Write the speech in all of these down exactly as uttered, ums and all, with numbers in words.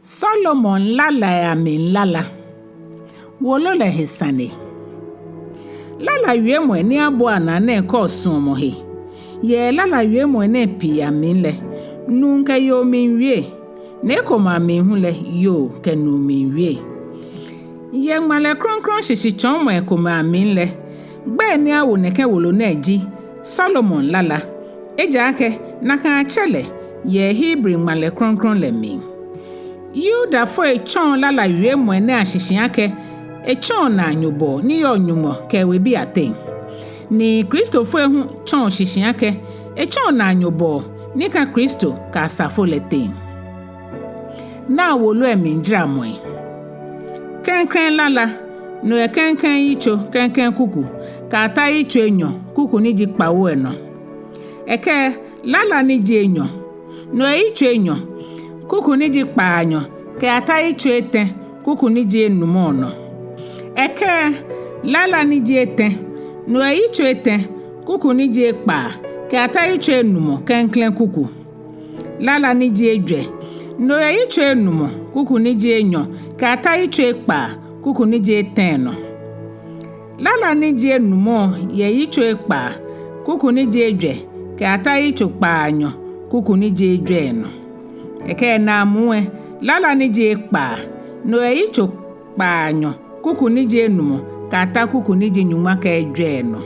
Solomon lalai amli lala. Wolo lɛ he sane. Lala wiemɔi ni abuaa naa nɛɛ kɔɔ suɔmɔ he yɛ lala wiemɔi nɛɛ pii amli lɛ, nuu kɛ yoo miiwie, ni ekomɛi amli hu lɛ yoo kɛ nuu miiwie. Yɛ ŋmalɛ krɔŋkrɔŋ shishitsɔɔmɔi komɛi amli lɛ, gbɛi ni awo nɛkɛ wolo nɛɛ ji Solomon lala, ejaakɛ nakai atsɛ lɛ yɛ Hebri ŋmalɛ krɔŋkrɔŋ lɛ mli. Yudafoi tsɔɔ lala wiemɔi nɛɛ ashishi akɛ etsɔɔ naanyobɔɔ ni yɔɔ Nyɔŋmɔ kɛ ewebii ateŋ. Ni Kristofoi hu tsɔɔ shishi akɛ etsɔɔ naanyobɔɔ ni ka Kristo kɛ asafo lɛ teŋ. Naa wolo lɛ mlijaramɔi. Klɛŋklɛŋ lala, no yɛ klɛŋklɛŋ yitso, klɛŋklɛŋ kuku, kɛyata yitso enyɔ, kuku ni ji kpawo lɛ nɔ. Ekɛ lala ni ji enyɔ, no yɛ yitso enyɔ, kuku ni ji kpaanyɔ, kɛyata yitso etɛ, kuku ni ji enumɔ nɔ. Ekɛ lala ni ji etɛ, no yɛ yitso etɛ, kuku ni ji ekpaa, kɛyata yitso enumɔ, klɛŋklɛŋ kuku. Lala ni ji ejwɛ, no yɛ yitso enumɔ, kuku ni ji enyɔ, kɛyata yitso ekpaa, kuku ni ji etɛ nɔ. Lala ni ji enumɔ yɛ yitso ekpaa, kuku ni ji ejwɛ, kɛyata yitso kpaanyɔ, kuku ni ji ejwɛ nɔ. Ekɛ naamuu lɛ, lala ni ji ekpaa, no yɛ yitso kpaanyɔ, kuku ni ji enumɔ, kɛyata kuku ni ji nyɔŋma kɛ ejwɛ nɔ.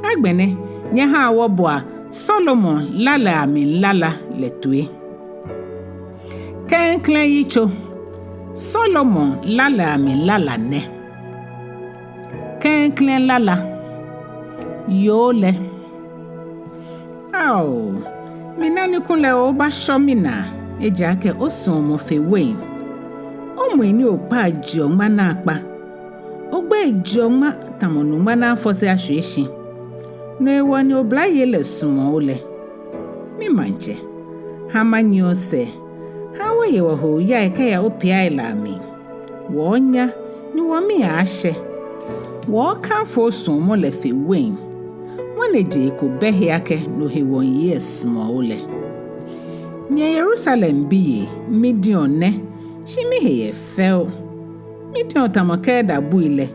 Agbɛnɛ, nyɛhaa wɔboa Solomon lalai amli lala lɛ toi. Klɛŋklɛŋ yitso. Solomon lalai amli lala nɛ. Klɛŋklɛŋ lala. Yoo lɛ. Ao, mina ni kulɛ obaashɔ minaa, ejaakɛ osuɔmɔ fe wein. Omli ni okpaa jeɔ ŋma naakpa. Ogbɛi jeɔ ŋma tamɔ nu ŋma ni afɔse ashwie shi. No hewɔ ni oblayei lɛ sumɔɔ bo lɛ. Mimaŋtsɛ, ha manyiɛ osɛɛ. Ha wɔye wɔhe oyai kɛya opiai lɛ amli. Wɔɔnya ni wɔmii aaashɛ. Wɔɔkafo osuɔmɔ lɛ fe wein. Ŋwanejee ko bɛ he akɛ no hewɔ miyeɔ misumɔɔ bo lɛ. Nyɛ Yerusalem biyei, midiɔ nɛ, shi mihe yɛ fɛo. Midiɔ tamɔ Kedar bui lɛ,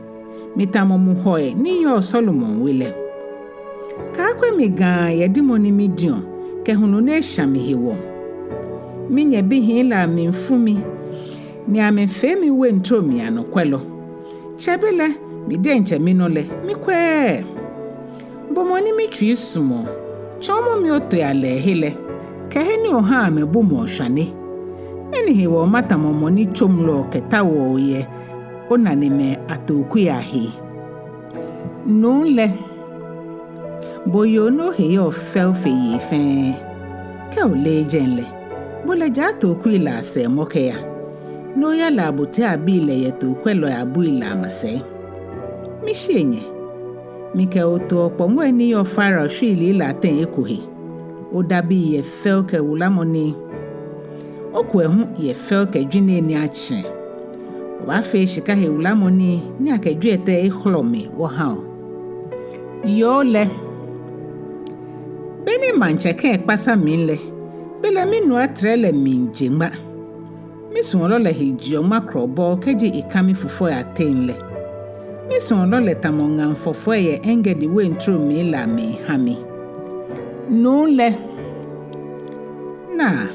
mitamɔ muhɔi ni yɔɔ Solomon we lɛ. Kaakwɛ mi gaa yɛ dimɔ ni midiɔ, kɛ hulu ni esha mi hewɔ. Minyɛ bihii lɛ amli fu mi, ni amɛfee mi wein trom mli anɔkwɛlɔ. Tsɛbelɛ, mi diɛŋtsɛ minɔ lɛ, mikwɛɛɛ. Bo mɔ ni mitsui sumɔɔ, tsɔɔmɔ mi otoialɛhe lɛ, kɛ he ni ohaa amɛbumɔɔ shwane. Mɛni hewɔ matamɔ mɔ ni tsomloɔ kɛ taoɔ yɛ onanemɛi atookui ahe? Nuu lɛ, bo yoo ni ohe yɔɔ fɛo fe yei fɛɛ, kɛ oleee jɛi lɛ, bo lɛ ja atookui lɛ asɛɛ mɔ kɛya, ni oya lɛ abotia abii lɛ yɛ tookwɛlɔi abui lɛ amasɛi. Mishi enyɛ, mikɛ bo toɔ okpɔŋɔi ni yɔɔ Farao shwiilii lɛ ateŋ eko he. Odabii yɛ fɛo kɛ wulamɔ nii. Okuɛ hu yɛ fɛo kɛ jwinei ni atsɛ. Obaafee shika he wulamɔ nii ni akɛ jwiɛtɛi ehlɔ mli wɔha bo. Yoo lɛ. Beni maŋtsɛ kɛ ekpasa mli lɛ, belɛ minuu atrɛ lɛ miije ŋma. Misuɔlɔ lɛ he jeɔ ŋma krɔbɔɔ kɛji eka mifufɔi ateŋ lɛ. Misuɔlɔ lɛ tamɔ ŋaŋ fɔfɔi yɛ En-Gedi wein trom mli lɛ amli ha mi. Nuu lɛ. Naa,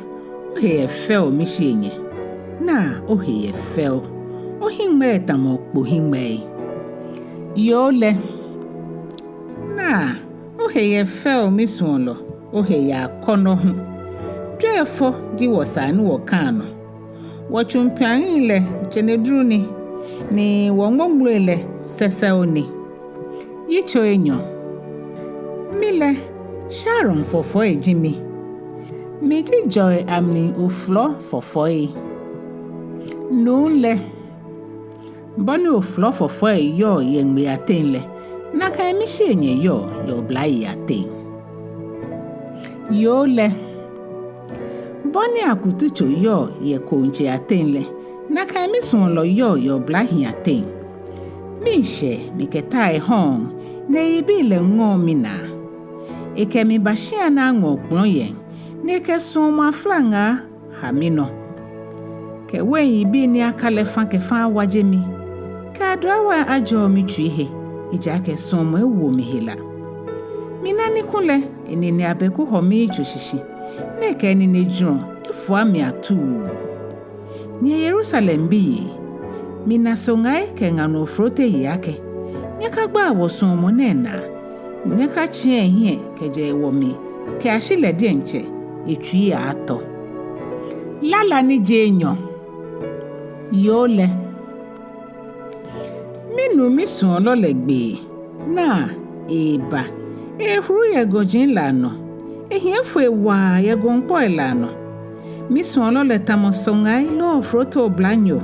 ohe yɛ fɛo mishi enyɛ. Naa, ohe yɛ fɛo. Ohiŋmɛi tamɔ okpo hiŋmɛi. Yoo lɛ. Naa, ohe yɛ fɛo misuɔlɔ, ohe yɛ akɔnɔ hu. Jwɛi fɔ ji wɔsaa ni wɔkãa nɔ. Wɔtsuŋ piaŋi lɛ jeneduru ni, ni wɔŋmɔŋmloi lɛ sɛsɛo ni. Yitso enyɔ. Mi lɛ, Sharon fɔfɔi ji mi. Miji jɔi amli oflɔ fɔfɔi. Nuu lɛ. Bɔ ni oflɔ fɔfɔi yɔɔ yɛ ŋmei ateŋ lɛ, nakai mishi enyɛ yɔɔ yɛ oblayei ateŋ. Yoo lɛ. Bɔ ni akututso yɔɔ yɛ kooŋ tsei ateŋ lɛ, nakai misuɔlɔ yɔɔ yɛ oblahii ateŋ. Miishɛɛ mikɛ tai hɔɔŋ, ni eyibii lɛ ŋɔɔ minaa. Ekɛ mi ba shia ni aŋɔ okpɔlɔ yɛ, ni ekɛ suɔmɔ aflaŋaa ha minɔ. kɛ wein yibii ni aka lɛ fã kɛ fã awaje mi, kɛ aduawai ajɔɔ mitsui he, ejaakɛ suɔmɔ ewo mi hela. Mina ni kulɛ enine abɛku hɔ miitso shishi, ni ekɛ enine jurɔ efua mi atuu. Nyɛ Yerusalem biyei, mina soŋai kɛ ŋa nɔ ofrote yei akɛ, nyɛkagbaa wɔsuɔmɔ nɛɛ naa, nyɛkatsiaa ehiɛ kɛjɛ wɔmli kɛyashi lɛ diɛŋtsɛ etsui aaatɔ. Lala ni ji enyɔ. Yoo lɛ. Minu misuɔlɔ lɛ gbee, naa, eeba, eehuru yɛ gɔji lɛ anɔ, ehiɛ efo ewaa yɛ gɔŋkpɔi lɛ anɔ. Misuɔlɔ lɛ tamɔ soŋai loo ofrote oblanyo,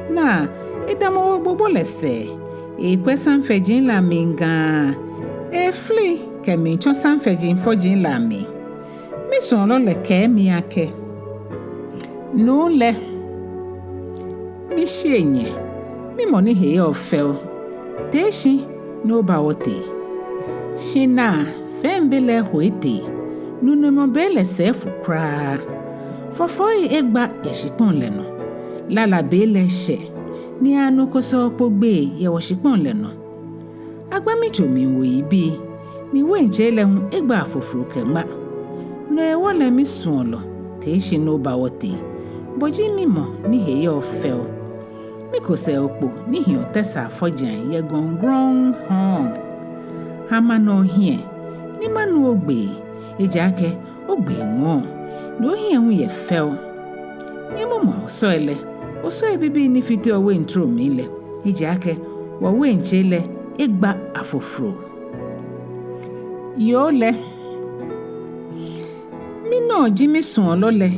naa, edamɔ wɔ gbogbo lɛ sɛɛ, eekwɛ samfɛji lɛ amli ŋaa, eefli kɛmiitsɔ samfɛji fɔji lɛ amli. Misuɔlɔ lɛ kɛɛ mi akɛ, nuu lɛ, mishi enyɛ, mi mɔ ni he yɔɔ fɛo, tee shi ni oba wɔtee. Shi naa, fɛi be lɛ eho etee, nunɛmɔ be lɛ sɛɛ efo kwraa. Fɔfɔi egba yɛ shikpɔŋ lɛ nɔ, lala be lɛ eshɛ, ni anu kosɔɔ kpo gbee yɛ wɔshikpɔŋ lɛ nɔ. Agba mitso mli wo yibii, ni wein tsei lɛ hu egba afofro kɛ ŋma. No hewɔ lɛ misuɔlɔ, tee shi ni oba wɔtee, bo ji mi mɔ ni he yɔɔ fɛo. Miko sɛɛ okpo ni hiɔ tɛsaa fɔjiai yɛ gɔŋ grɔŋŋ hɔɔŋ. Ha mana ohiɛ, ni manu ogbee, ejaakɛ ogbee ŋɔɔ, ni ohiɛ hu yɛ fɛo. Nyɛmɔmɔa osɔi lɛ, osɔi bibii ni fiteɔ wein trom mli lɛ, ejaakɛ wɔwein tsei lɛ egba afofro. Yoo lɛ. Minɔ ji misuɔlɔ lɛ,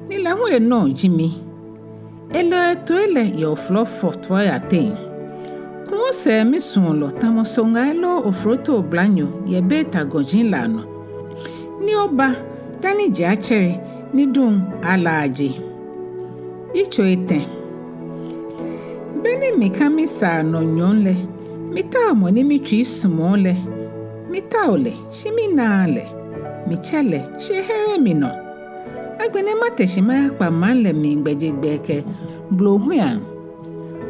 ni lɛ hu enɔ ji mi. Elɛɔ etooi lɛ yɛ oflɔfɔtooi ateŋ. Ku osɛɛ misuɔlɔ tamɔ soŋai loo ofrote oblanyo yɛ Beta gɔji lɛ anɔ, ni oba dani je atsɛre ni duŋ alaaje. Yitso etɛ. Beni mika misaa nɔ nyɔɔŋ lɛ, mitao mɔ ni mitsui sumɔɔ lɛ. Mitao lɛ, shi minaaa lɛ. Mitsɛ lɛ, shi ehereee mi nɔ. Agbɛnɛ mate shi mayakpa maŋ lɛ mli gbɛjegbɛi kɛ blohuiaŋ,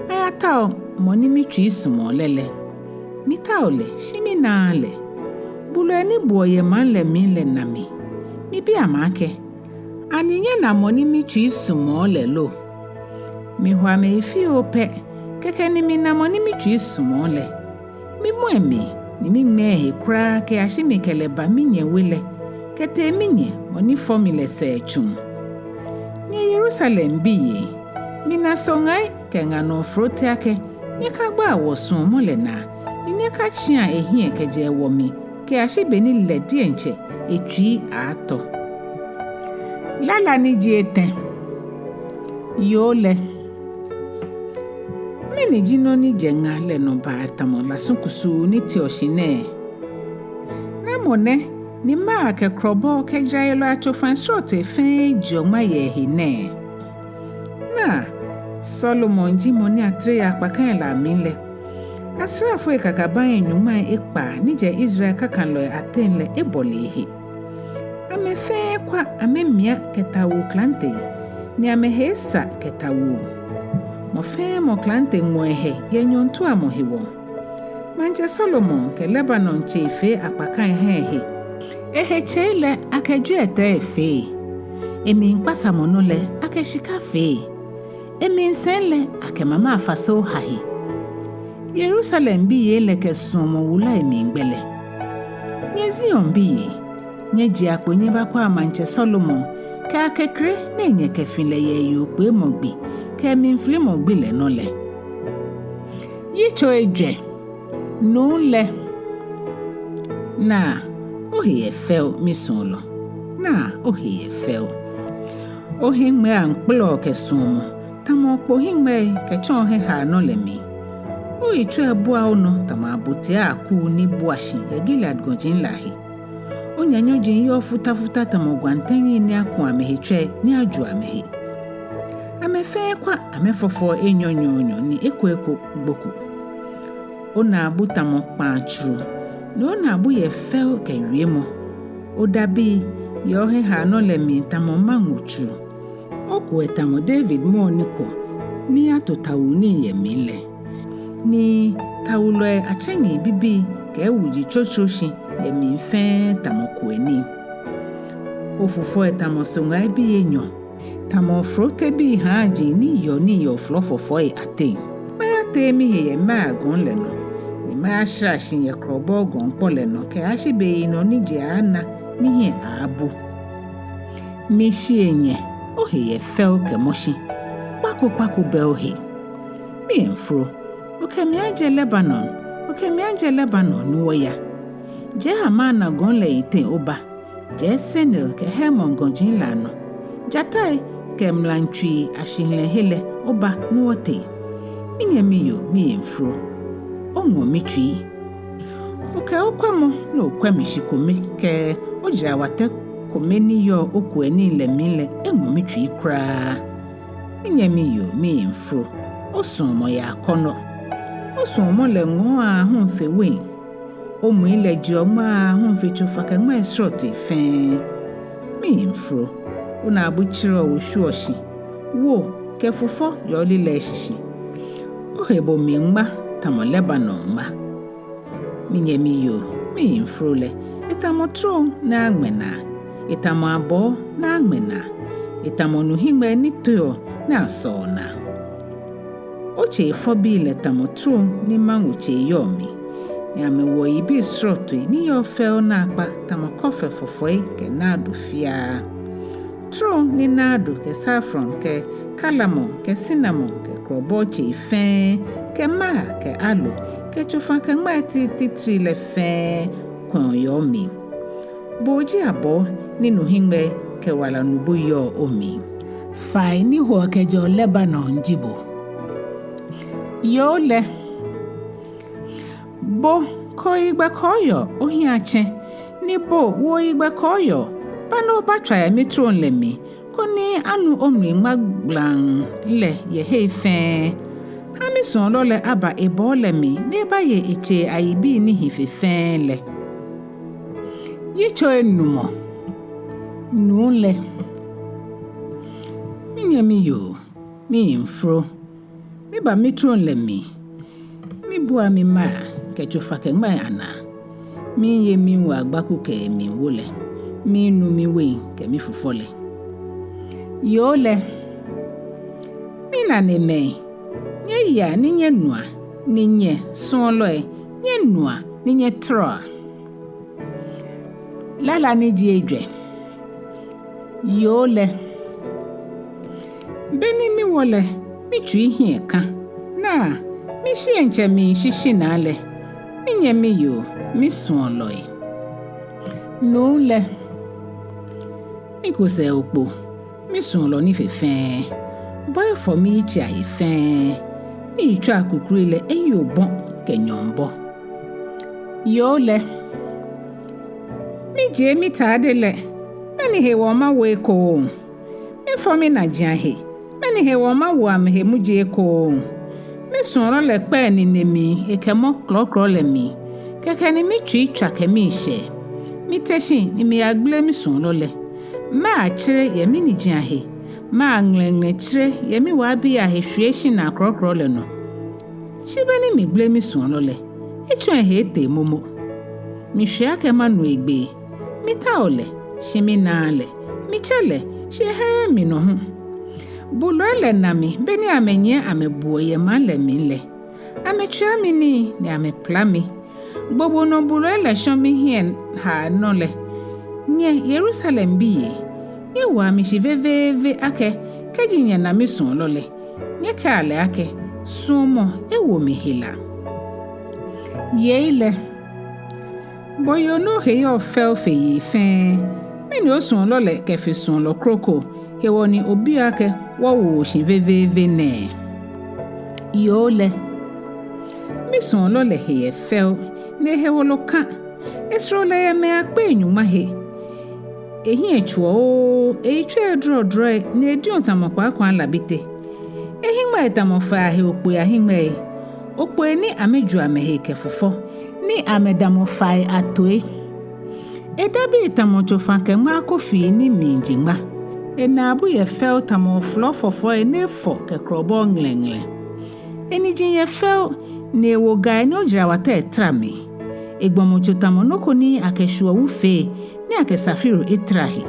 mayatao mɔ ni mitsui sumɔɔ lɛ lɛ. Mitao lɛ, shi minaaa lɛ. Bulɔi ni buɔ yɛ maŋ lɛ mli lɛ na mi. Mibi amɛ akɛ, ani nyɛna mɔ ni mitsui sumɔɔ lɛ lo? Miho amɛhe fioo pɛ, kɛkɛ ni mina mɔ ni mitsui sumɔɔ lɛ. Mimɔ emli, ni miŋmɛɛ ehe kwraa kɛyashi mikɛ lɛ ba minyɛ we lɛ, kɛtee minyɛ mɔ ni fɔ mi lɛ sɛɛ tsuŋ. Nyɛ Yerusalem biyei, mina soŋai kɛ ŋa nɔ ofrote akɛ, nyɛkagbaa wɔsuɔmɔ lɛ naa, ni nyɛkatsia ehiɛ kɛjɛ wɔmli kɛyashi beni lɛ diɛŋtsɛ etsui aaatɔ. Lala ni ji etɛ. Yoo lɛ. Mɛni ji nɔ ni jɛ ŋa lɛ nɔ baa tamɔ lasu kusuu ni teɔ shi nɛɛ? Namɔ nɛ ni maa kɛ krɔbɔɔ kɛ jayelɔi atsofai srɔtoi fɛɛ jeɔ ŋma yɛ ehe nɛɛ? Naa, Solomon ji mɔ ni atere yɛ akpakai lɛ amli lɛ. Asraafoi kakabaŋi nyɔŋmai ekpaa ni jɛ Israel kakalɔi ateŋ lɛ ebɔle ehe. Amɛ fɛɛ kwa amɛmia kɛ tawuu klante, ni amɛhe esa kɛ tawuu. Mɔ fɛɛ mɔ klante ŋmɔ ehe yɛ nyɔɔŋtuamɔ hewɔ. Maŋtsɛ Solomon kɛ Lebanon tsei fee akpakai ha ehe. Ehe tsei lɛ akɛ jwiɛtɛi fee. Emli kpasamɔnɔ lɛ akɛ shika fee. Emli sɛi lɛ akɛ mama afaseo ha he. Yerusalem biyei lɛ kɛ suɔmɔ wula emli gbɛ lɛ. Nyɛ Zion biyei, nyɛjea kpo nyɛbakwɛa maŋtsɛ Solomon kɛ akekre ni nyɛkɛfi lɛ yɛ eyookpeemɔ gbi kɛ emlifilimɔ gbi lɛ nɔ lɛ. Yitso ejwɛ. Nuu lɛ. Naa, ohe yɛ fɛo, misuɔlɔ. Naa, ohe yɛ fɛo. Ohiŋmɛii aŋkplɛɔ kɛ suɔmɔ, tamɔ okpo hiŋmɛii kɛtsɔ ohiɛhaanɔ lɛ mli. Oyitso ebua onɔ tamɔ abotia akuu ni bua shi yɛ Gilead gɔji lɛ ahe. Onyanyɔji yɔɔ futafuta tamɔ gwantɛŋi ni aku amɛhe tswɛi ni aju amɛhe. Amɛ fɛɛ kwa amɛfɔfɔɔ enyɔ nyɔɔnyɔ ni eko eko gboko. Onaabu tamɔ kpaa tsuru, ni onaabu yɛ fɛo kɛ wiemɔ. Odabii yɛ ohiɛhaanɔ lɛ mli tamɔ maŋo tsuru. Okuɛ tamɔ David mɔɔ ni kwɔ ni ato tawuu nii yɛ mli lɛ. Ni tawulɔi atsɛŋi bibii kɛ wuji tsotsro shi yɛ mli fɛɛ tamɔ kuɛ nii. Ofufɔi tamɔ soŋai bii enyɔ, tamɔ ofrote bii haaji ni yɔɔ nii yɛ oflɔ fɔfɔi ateŋ. Kpɛɛ atee mihe yɛ Maia gɔŋ lɛ nɔ, ni mashara shi yɛ Krɔbɔɔ gɔŋkpɔ lɛ nɔ kɛyashi beyinɔ ni je aaana ni hiɛ aabu. Mishienyɛ, ohe yɛ fɛo kɛmɔ shi. Kpako kpako bɛ ohe. Miiyɛŋforo, okɛ mi ajɛ Lebanon, okɛ mi ajɛ Lebanon ni wɔya. Jɛɛ Amana gɔŋ lɛ yiteŋ oba, jɛɛ Senir kɛ Hermon gɔji lɛ anɔ. Jatai kɛ mlaŋtswii ashihilɛhe lɛ oba ni wɔtee. Minyɛmi yoo, miiyɛŋforo, oŋɔ mitsui. Okɛ okwɛmɔ ni okwɛ mi shi kome kɛ ojarawatɛ kome ni yɔɔ okuɛ nii lɛ mli lɛ eŋɔ mitsui kwraa. Minyɛmi yoo, miiyɛŋforo, osuɔmɔ yɛ akɔnɔ. Osuɔmɔ lɛ ŋɔɔ aahu fe wein. Omui lɛ jeɔ ŋmaa aahu fe tsofa-kɛ-ŋmai srɔtoi fɛɛ. Miiyɛŋforo, onaabu tsereɔ oshwieɔ shi. Wo kɛ fufɔ yɔɔ olilɛi shishi. Ohe bo mli ŋma tamɔ Lebanon ŋma. Minyɛmi yoo, miiyɛŋforo lɛ, etamɔ trom ni aŋmɛ naa, etamɔ abɔɔ ni aŋmɛ naa, etamɔ nuhiŋmɛi ni toiɔ ni asɔɔ naa. Otsei fɔbii lɛ tamɔ trom ni maŋotsei yɔɔ mli, ni amɛwoɔ yibii srɔtoi ni yɔɔ fɛo naakpa tamɔ kɔfɛ fɔfɔi kɛ nardo fiaa. Trom ni nardo kɛ safron kɛ kardamom kɛ sinamon kɛ krɔbɔɔ tsei fɛɛ kɛ mia kɛ aloe kɛ tsofa-kɛ-ŋmai titri lɛ fɛɛ kwɛɔ yɛ omli. Bo ji abɔɔ ni nuhiŋmɛi kɛ wala nubu yɔɔ omli. Fai ni hoɔ kɛjɛɔ Lebanon ji bo. Yoo lɛ, bo kɛ oyigbɛ kɔɔyɔɔ ohiɛ atsɛ̃, ni bo oyigbɛ kɔɔyɔɔ, ba ni obatswa yɛ mitrom lɛ mli, koni anu omli ŋma gblaŋ lɛ yɛ hei fɛɛ. Ha misuɔlɔ lɛ aba ebɔɔ lɛ mli ni ebaye etsei ayibii ni hi fe fɛɛ lɛ. Yitso enumɔ. Nuu lɛ. Minyɛmi yoo, miiyɛŋforo, miba mitrom lɛ mli. Mibua mimia kɛ tsofa-kɛ-ŋmai anaa. Miiye miwo agbaku kɛ miwo lɛ. Miinu miwein kɛ mifufɔ lɛ. Yoo lɛ. Minanemɛi, nyɛyea ni nyɛnua, ni nyɛ suɔlɔi, nyɛnua ni nyɛtɔrɔa. Lala ni ji ejwɛ. Yoo lɛ. Be ni miwɔ lɛ, mitsui hiɛ kã. Naa, mishiɛŋtsɛ miishishi naa lɛ. Minyɛmi yoo, misuɔlɔi. Nuu lɛ. Mikusɛɛ okpo, misuɔlɔ ni fe fɛɛ. Bɔ efɔ miyitsei ahe fɛɛ. Miyitsɔi akukui lɛ eyi obɔ kɛ nyɔɔŋ bɔ. Yoo lɛ. Mijie mitade lɛ, mɛni hewɔ mawo ekoŋŋ? Mifɔ minaji ahe, mɛni hewɔ mawo amɛhe muji ekoŋŋ? Misuɔlɔ lɛ kpɛ enine mli ekɛmɔ krɔkrɔ lɛ mli. Kɛkɛ ni mitsui tswa kɛ miishɛɛ. Mite shi ni miyagbele misuɔlɔ lɛ. Matsere yɛ miniji ahe. Maŋlɛŋlɛ tsere yɛ miwaobii ahe shwie shinaa krɔkrɔ lɛ nɔ. Shi be ni migbele misuɔlɔ lɛ, etsɔ ehe etee momo. Mishwe akɛ manu egbee. Mitao lɛ, shi minaaa lɛ. Mitsɛ lɛ, shi ehereee mi nɔ hu. Bulɔi lɛ na mi be ni amɛnyiɛ amɛbuɔ yɛ maŋ lɛ mli lɛ. Amɛtswia mi nii ni amɛpila mi. Gbogbonɔ bulɔi lɛ shɔ mihiɛ haa nɔ lɛ. Nyɛ Yerusalem biyei, nyɛwoa mi shi veveeve akɛ, kɛji nyɛna misuɔlɔ lɛ, nyɛkɛa lɛ akɛ, suɔmɔ ewo mi hela. Yei lɛ. Bo yoo ni ohe yɔɔ fɛo fe yei fɛɛ, mɛni osuɔlɔ lɛ kɛfe suɔlɔ kroko hewɔ ni obiɔ akɛ wɔwo shi veveeve nɛɛ? Yoo lɛ. Misuɔlɔ lɛ he yɛ fɛo, ni ehewolo kã. Esoro lɛ yɛ mɛi akpei nyɔŋma he. Ehiɛ tsuɔ oo, eyitsɔi edrɔdrɔi, ni ediɔ tamɔ kwaakwaa labite. Ehiŋmɛi tamɔ fai ahe okpoi ahiŋmɛi. Okpoi ni amɛjuɔ amɛhe kɛ fufɔ, ni amɛdamɔ fai atoi. Edabii tamɔ tsofa-kɛ-ŋmai akofii ni miije ŋma. Enaabu yɛ fɛo tamɔ oflɔ fɔfɔi ni efɔ kɛ krɔbɔɔ ŋlɛŋlɛ. Eniji yɛ fɛo, ni ewo gai ni ojarawatɛi tara mli. Egbɔmɔtso tamɔ nɔ ko ni akɛshwuɔ wu fee, ni akɛ safiro etara he.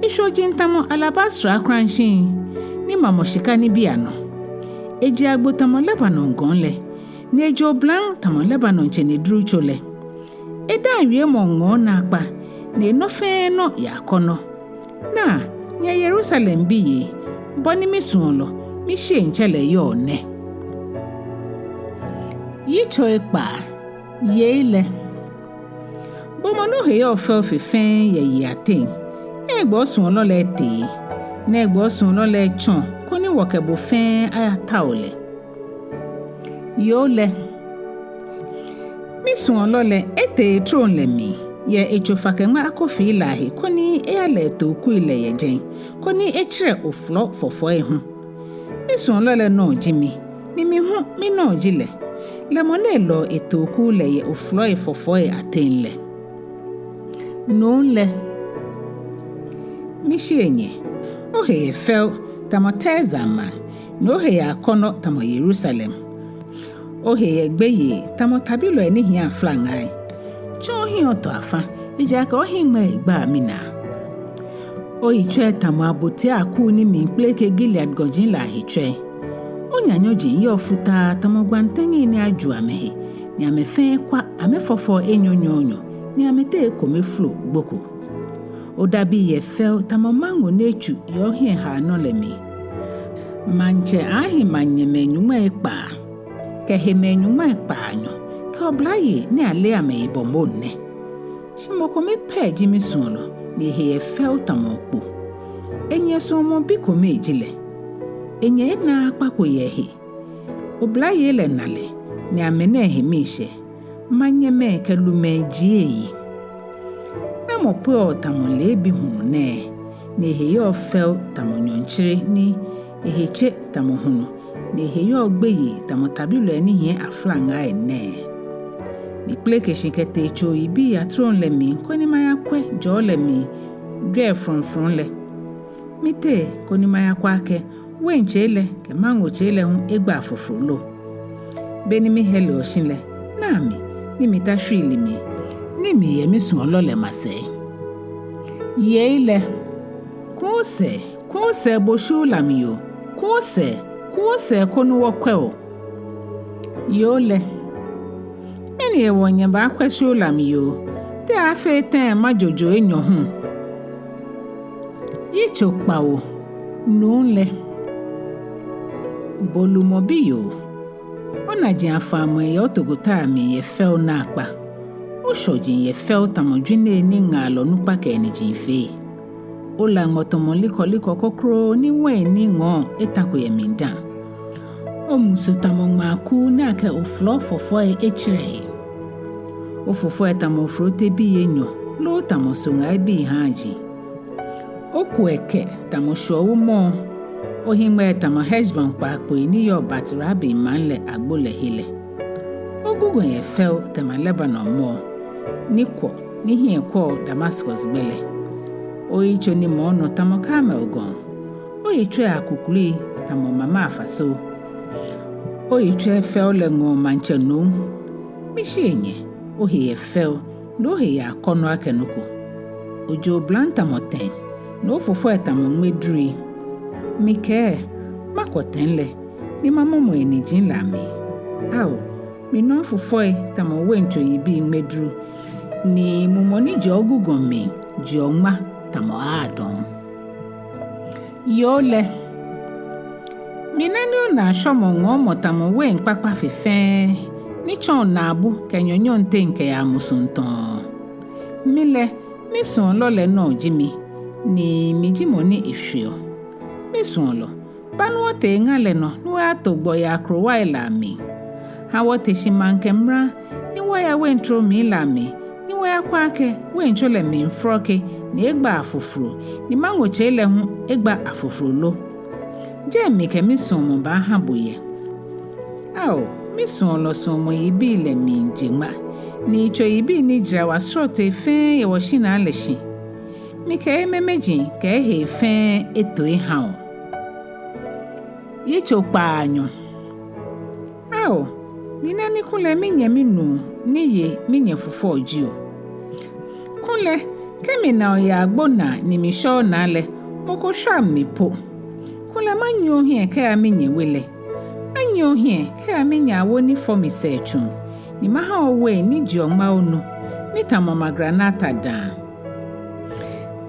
Eshwɔji tamɔ alabastra akulashiŋ, ni mamɔ shika nibii anɔ. Eji agbo tamɔ Lebanon gɔŋ lɛ, ni eji oblaŋ tamɔ Lebanon tsenedrutso lɛ. Edaaŋ wiemɔ ŋɔɔ naakpa, ni enɔ fɛɛ nɔ yɛ akɔnɔ. Naa, nyɛ Yerusalem biyei, bɔ ni misuɔlɔ, mishiɛŋtsɛ lɛ yɔɔ nɛ. Yitso ekpaa. Yei lɛ. Bo mɔ ni ohe yɔɔ fɛo fe fɛɛ yɛ yei ateŋ, nɛgbɛ osuɔlɔ lɛ etee? Nɛgbɛ osuɔlɔ lɛ etsɔ, koni wɔ kɛ bo fɛɛ ayatao lɛ? Yoo lɛ. Misuɔlɔ lɛ etee etrom lɛ mli, yɛ etsofakɛŋma akofii lɛ ahe, koni eyalɛ etookui lɛ yɛ jɛi, koni etserɛ oflɔ fɔfɔi hu. Misuɔlɔ lɛ nɔ ji mi, ni mi hu minɔ ji lɛ. Lɛ mɔ ni elɛɔ etooku lɛ yɛ oflɔi fɔfɔi ateŋ lɛ. Nuu lɛ. Mishiɛ nyɛ, ohe yɛ fɛo tamɔ Tirza maŋ, ni ohe yɛ akɔnɔ tamɔ Yerusalem. Ohe yɛ gbeyei tamɔ tabilɔi ni hiɛ aflaŋai. Tsɔ ohiɛ oto afa, ejaakɛ ohiŋmɛi gbaa minaa. Oyitsɔi tamɔ abotia akuu ni miikpeleke Gilead gɔji lɛ ahe tsɔi. Onyanyɔji yɔɔ futaa tamɔ gwantɛŋi ni aju amɛhe, ni amɛfɛɛ kwa amɛfɔfɔɔ enyɔ nyɔɔnyɔ, ni amɛteŋ ekome flo gboko. Odabii yɛ fɛo tamɔ maŋgo ni etsu yɛ ohiɛhaanɔ lɛ mli. Maŋtsɛ aahi maŋnyɛmɛi nyɔŋmai ekpaa, kɛ hemɛi nyɔŋmai kpaanyɔ, kɛ oblayei ni aleee amɛyibɔ moŋ nɛ. Shi mɔ kome pɛ ji misuɔlɔ, ni ehe yɛ fɛo tamɔ okpo. Enyɛ suɔmɔ bi kome ji lɛ. Enyɛ enaakpa ko yɛ ehe. Oblayei lɛ na lɛ, ni amɛna ehe miishɛɛ. Maŋnyɛmɛi kɛ lumɛi jie eyi. Namɔ pɛɔ tamɔ leebi hulu nɛɛ, ni ehe yɔɔ fɛo tamɔ nyɔɔŋtsere, ni ehe tse tamɔ hulu, ni ehe yɔɔ gbeyei tamɔ tabilɔi ni hiɛ aflaŋai nɛɛ? Mikpeleke shi kɛtee tso oyibii atrom lɛ mli, koni mayakwɛ jɔɔ lɛ mli jwɛi frɔŋfrɔŋ lɛ. Mitee koni mayakwɛ akɛ wein tsei lɛ kɛ maŋgo tsei lɛ hu egba afofro lo. Beni mihɛleɔ shi lɛ, naa mi, ni mita shwiili mli, ni miyɛ misuɔlɔ lɛ masɛi. Yei lɛ. Kuu sɛɛ, kuu sɛɛ bo Shulam yoo, kuu sɛɛ, kuu sɛɛ koni wɔkwɛ o. Yoo lɛ. Mɛni hewɔ nyɛbaakwɛ Shulam yoo? Te aaafee tɛŋŋ majojo enyɔ hu? Yitso kpawo. Nuu lɛ. Bo lumɔ biyoo. Onaji afaamɔi yɛ otokota mli yɛ fɛo naakpa. Oshɔji yɛ fɛo tamɔ jwinei ni ŋaalɔ nukpa kɛ eniji fee. Ola ŋmɔ tamɔ likɔlikɔ kroko ni wein ni ŋɔɔ etako yɛ mli dã. Omusu tamɔ ŋmaaku ni akɛ oflɔ fɔfɔi etserɛ he. Ofɔfɔi tamɔ ofrote bii enyɔ, loo tamɔ soŋai bii haaji. Okuɛ kɛ tamɔ shwɔwu mɔɔ. Ohiŋmɛi tamɔ Heshbon kpaakpoi ni yɔɔ Bat-Rabim maŋ lɛ agbo lɛ he lɛ. Ogugɔ yɛ fɛo tamɔ Lebanon mɔɔ, ni kwɔ, ni hiɛ kwɛɔ Damaskus gbɛ lɛ. Oyitso nimɔɔ nɔ tamɔ Karmel gɔŋ. Oyitsɔi akuklui tamɔ mama afaso. Oyitsɔi fɛo lɛ ŋɔɔ maŋtsɛ nom. Mishiɛ nyɛ, ohe yɛ fɛo, ni ohe yɛ akɔnɔ akɛ nɔ ko. Oji oblaŋ tamɔ tɛŋ, ni ofɔfɔi tamɔ ŋmɛdurui. Mikɛɛ, makwɔ tɛŋ lɛ, ni mamɔmɔ eniji lɛ amli. Ao, minɔ ofɔfɔi tamɔ weintso yibii ŋmɛduru, ni mumɔ ni jɛɔ ogugɔ mli jeɔ ŋma tamɔ aadɔŋ. Yoo lɛ. Mina ni onaashwɔmɔ ŋɔɔmɔ tamɔ wein kpakpa fe fɛɛ, ni tsɔɔ naabu kɛ nyɔnyɔŋ teŋ kɛyaa musuŋ tɔɔ. Mi lɛ, misuɔlɔ lɛ nɔ ji mi, ni miji mɔ ni eshweɔ. Misuɔlɔ, ba ni wɔtee ŋa lɛ nɔ, ni wɔyato gbɔ yɛ akrowai lɛ amli. Ha wɔte shi maŋkɛ mra, ni wɔya weintromii lɛ amli, ni wɔyakwɛ akɛ weintso lɛ miifrɔke, ni egba afofro, ni maŋgotsei lɛ hu egba afofro lo. Jɛi mikɛ misuɔmɔ baaha bo yɛ. Ao, misuɔlɔ suɔmɔ yibii lɛ miije ŋma, ni yitso yibii ni jara wa srɔtoi fɛɛ yɛ wɔshinaa lɛ shi. mikɛ emɛmɛji kɛ ehee fɛɛ eto eha o. Yitso kpaanyɔ. Ao, mina ni kulɛ minyɛ minuu ni ye minyɛ fufɔ ji o. Kulɛ, kɛ mina o yɛ agbo naa ni mishɛɔ naa lɛ, mɔ ko shwaŋ mi po. Kulɛ manyiɛ ohiɛ kɛya minyɛ we lɛ. Manyiɛ ohiɛ kɛya minyɛ awo ni fɔ mi sɛɛ tsuŋ, ni maha o wein ni jeɔ ŋma onu, ni tamɔ magranata dãa.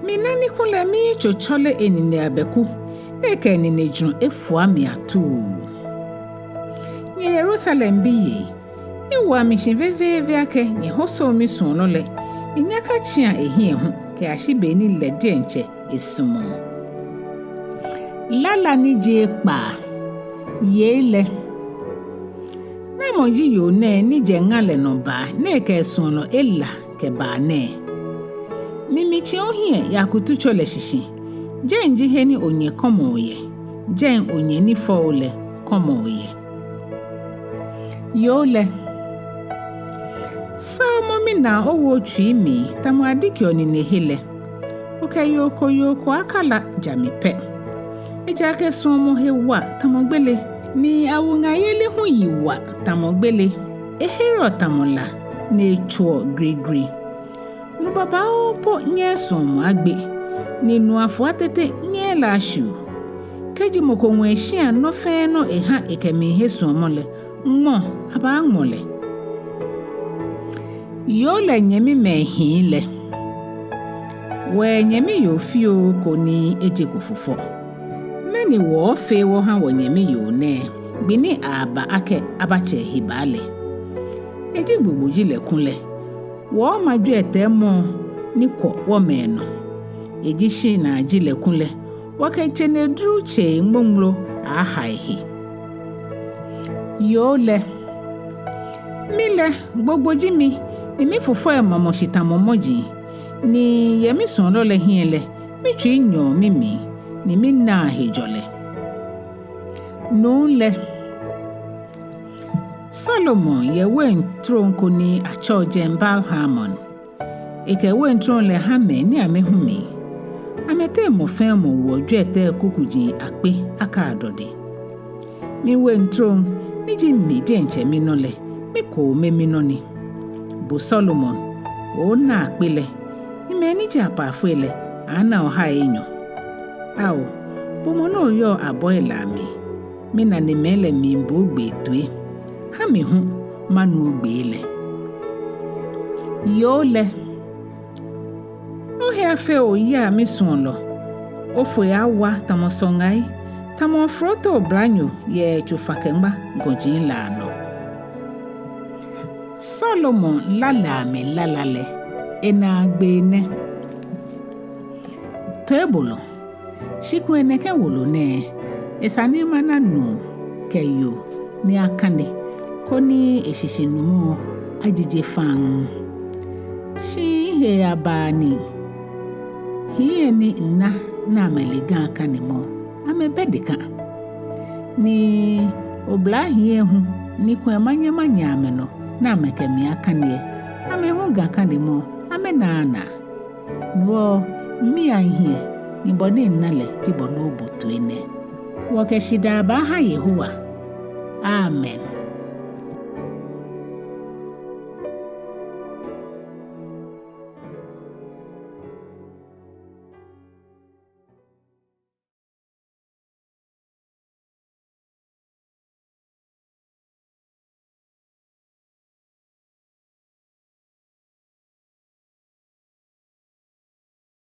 Mina ni kulɛ miyitso tsɔle enine abɛku, ni ekɛ eninejurɔ efua mi atuu. Nyɛ Yerusalem biyei, miwoa mi shi veveeve akɛ nyɛhosoŋ misuɔlɔ lɛ, ni nyɛkatsĩa ehiɛ hu kɛyashi be ni lɛ diɛŋtsɛ esumɔɔ. Lala ni ji ekpaa. Yei lɛ. Namɔ ji yoo nɛɛ ni jɛ ŋa lɛ nɔ baa ni ekɛ esuɔlɔ ela kɛbaa nɛɛ? Mi mitsĩ ohiɛ yɛ akutso lɛ shishi. Jɛi ji he ni onyɛ kɔmɔɔ yɛ, jɛi onyɛ ni fɔ o lɛ kɔmɔɔ yɛ. Yoo lɛ. Saamɔ minaa owo otsui mli tamɔ adikeɔ nine he lɛ. Okɛ yoo ko yoo ko akala ja mi pɛ. Ejaakɛ suɔmɔ he wa tamɔ gbele, ni awuŋayeli hu yi wa tamɔ gbele. Ehereɔ tamɔ la, ni etsoɔ grigri. Nu babaoo po nyɛɛɛ suɔmɔ agbe, ni nu afua tete nyɛɛɛ lɛ ashi o. Kɛji mɔ ko ŋwɛi shĩa nɔ fɛɛ nɔ eha ekɛmiihe suɔmɔ lɛ, ŋmɔ abaaŋmɔ lɛ. Yoo lɛ nyɛmimɛi hii lɛ. Wɔyɛ nyɛmi yoo fioo ko ni ejeko fufɔ. Mɛni wɔɔfee wɔha wɔnyɛmi yoo nɛɛ, gbi ni aaba akɛ abatsɛ ehe baa lɛ? Eji gbogbo ji lɛ kulɛ, wɔɔma jwiɛtɛi mɔ ni kwɔ wɔmɛi nɔ. Eji shinaa ji lɛ kulɛ, wɔkɛ tsenedru tsei ŋmoŋmlo aha ehe. Yoo lɛ. Mi lɛ, gbogbo ji mi, ni mifufɔi mamɔ shi tamɔ mɔji, ni yɛ misuɔlɔ lɛ hiɛ lɛ, mitsui nyɔɔ mimli, ni minaa hejɔlɛ. Nuu lɛ. Solomon yɛ wein trom ko ni atsɛɔ jɛi Baal-Hamon. Ekɛ wein trom lɛ ha mɛi ni amɛhu mi. Amɛteŋ mɔ fɛɛ mɔ woɔ jwiɛtɛi kukuji akpe akɛ adɔde. Miwein trom ni ji mi diɛŋtsɛ minɔ lɛ, mikome minɔ ni. Bo Solomon, oona akpe lɛ, ni mɛi ni ji apaafoi lɛ, ana ohai enyɔ. Ao, bo mɔ ni oyɔɔ abɔi lɛ amli, minanemɛi lɛ miibo ogbee toi. Ha mi hu manu ogbee lɛ. Yoo lɛ. Ohe afee oya misuɔlɔ. Ofoi awa tamɔ sɔŋai, tamɔ ofroto oblanyo yɛ tsofa-kɛ-ŋma gɔji lɛ anɔ. Solomon lala mli lala lɛ, enaagbee nɛ. Toibolɔ, shi kulɛ nɛkɛ wolo nɛɛ, esa ni mana nuu kɛ yoo ni akane, koni eshishinumɔ ajije faŋŋ. Shi hee aba ni hii ni mina ni amɛle Ga kanemɔ, amɛbɛ deka. Ni oblahii hu ni kulɛ manyɛ manyɛ amɛnɔ ni amɛkɛ mi akane, amɛ hu Ga kanemɔ, amɛnaaa naa. Nuɔ, miiya mihiɛ, ni bɔ ni mina lɛ ji bɔ ni obo toi nɛ. Wɔkɛ shidaa baaha Yehowa. Amen.